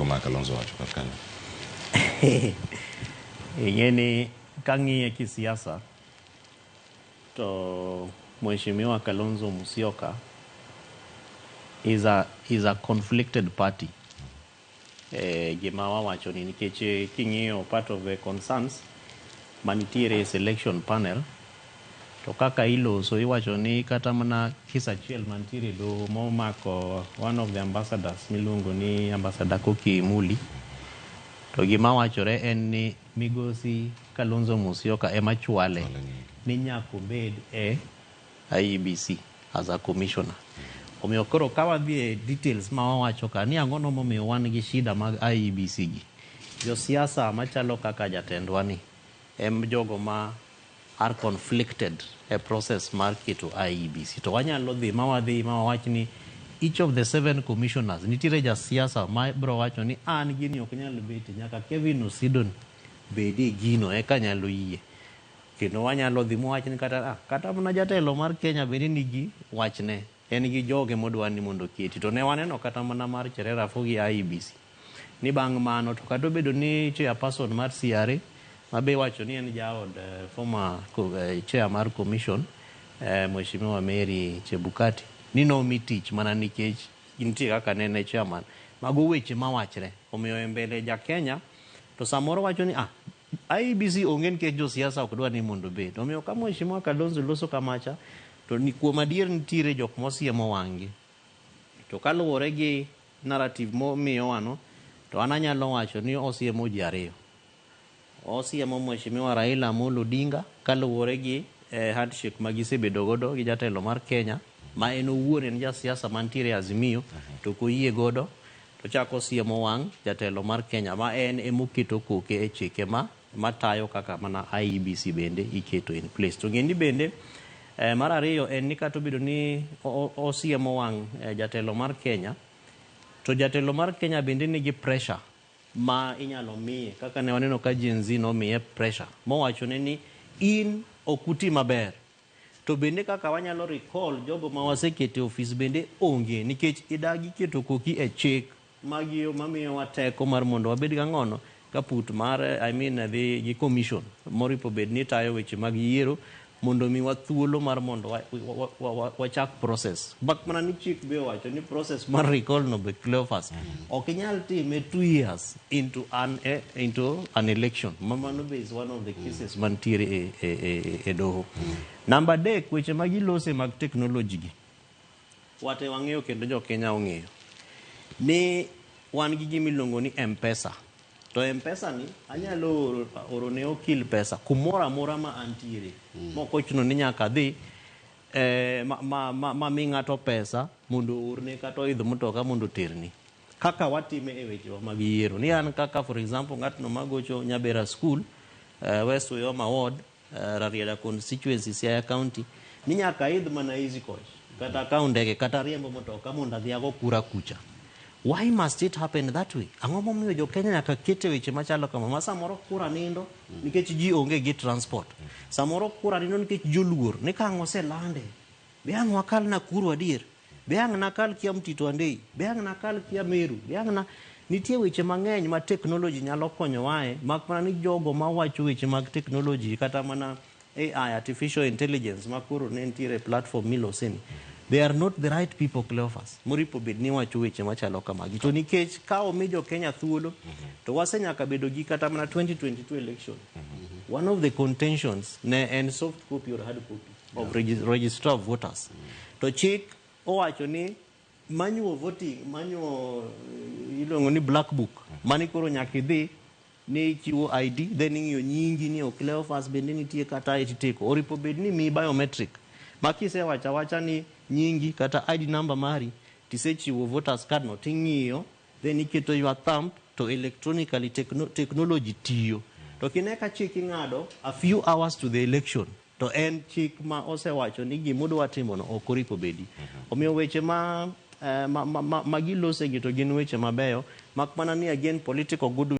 ma Kalonzo wacho kar kanyo? Ing'e ni kang'iye kisiasa to Mheshimiwa Kalonzo Musyoka is a conflicted party. Gima wawacho ni nikech king'iyo part of the concerns manitiere e selection panel, to kaka iloso iwacho ni kata mana case achiel mantiere e doho momako one of the ambassadors miluongo ni Ambassador Koki Muli, to gima wachore en ni migosi Kalonzo Musyoka ema chwale ni nyaka obed e IEBC as a commissioner. Omiyo koro ka wadhi e details ma wawacho ka ni ang'o no momiyo wan gi shida mag IEBC gi, josiasa machalo kaka jatendwa ni em jogo ma are conflicted e process mar keto IEBC. To wanyalo dhi ma wadhi ma wawach ni each of the seven commissioners nitiere jasiasa ma bro wacho ni an gini ok nyal betie, nyaka Kevin Osido bedi e gino eka nyalo yie. Kendo wanyalo dhi mwawach ni kata mana jatelo mar Kenya bende nigi wachne, en gi joge modwa ni mondo oketi. To ne waneno kata mana mar Cherera gi IEBC ni bang' mano to kata obedo ni chairperson mar CRA mabe iwacho ni en jaod former chair mar commission, Mheshimiwa Mary Chebukati, ni nomi tich mana nikech nitie kaka ne en e chairman. Mago weche mawachre. Omiyo e mbele ja Kenya to samoro wacho ni IEBC onge nikech josiasa ok dwa ni mondo obed. Omiyo ka Mheshimiwa Kalonzo loso kamacha to ni kuom adier nitiere jok mosiemo wang'gi. To kaluwore gi narrative momiyowa no, to an anyalo wacho ni osiemo ji ariyo. Osiemo Mheshimiwa Raila Amolo Odinga kaluwore gi handshake ma gisebedo godo gi jatelo mar Kenya ma en owuon en jasiasa mantiere e Azimio to ok oyie godo, to chako osiemo wang' jatelo mar Kenya ma en emoketo koke e chike ma matayo kaka mana IEBC bende iketo in place. To ng'eni bende mar ariyo en ni kata obedo ni osiemo wang' jatelo mar Kenya, to jatelo mar Kenya bende nigi pressure ma inyalo miye kaka ne waneno ka Gen Z nomiye pressure mowachone ni in ok uti maber, to bende kaka wanyalo recall jogo ma waseketo e ofis bende onge nikech idagi keto koki e chik magiyo mamiyowa teko mar mondo wabed gang'ono kaput mar, I mean, dhi gi commission moripo bed ni tayo weche mag yiero mondo miwa thuolo mar mondo wachak process mak mana ni chik be owacho ni process mar recall no be, Cleophas, ok inyal time 2 years into an election. Ma mano be is one of the cases mantiere e doho. Namba 3, weche ma gilose mag technology gi wate wang'eyo kendo jo Kenya ong'eyo ni wan gi gima iluongo ni M-Pesa. To M-Pesa ni anyalo oro ne okil pesa kumoro amora ma antiere mok ochuno ni nyaka adhi ma mi ng'ato pesa mondo oorne kata oidh mtoka mondo oterni kaka watime e wechewa mag yiero ni an kaka, for example, ng'atno magocho Nyabera School, West Uyoma Ward, Rarieda Constituency, Siaya County, ni nyaka aidh mana Easy Coach kata akaw ndege kata riembo mtoka mondo adhi ago kura kucha. Why must it happen that way? Ang'o momiyo jo Kenya nyaka ket e weche machalo kama ma samoro kura nindo nikech ji onge gi transport, samoro kura nindo nikech joluor ni ka ang' oselande be ang' wakal Nakuru adier, be ang' nakal kia Mtito Andei, be ang' nakal kia Meru, be ang' na nitie weche mang'eny ma technology nyalo konyowae, mak mana ni jogo mawacho weche mag technology kata mana AI, artificial intelligence, ma koro ne nitiere e platform miloseni, they are not the right people, Cleophas, moripo bed ni wacho weche machalo kamagi. To nikech ka omi jo Kenya thuolo to wasenyaka bedo gi kata mana 2022 election, one of the contentions ne en soft copy or hard copy of register of voters. To chik owacho ni manual voting, manual, iluongo ni black book, mani koro nyaka idhi ni ichiwo ID, then ing'iyo nyingi ni Cleophas bende nitie kata itiko oripo bed ni mi biometric ma kisewacho awacha ni nyingi kata ID number mari tisechiwo voters card no ting'iyo, then iketo your thumb to electronically technology tiyo. To kine ka chik ing'ado a few hours to the election, to en chik ma osewacho ni gimodwa timono ok oripo bedi. Omiyo weche ma gilosegi to gin weche mabeyo, mak mana ni again political goodwill.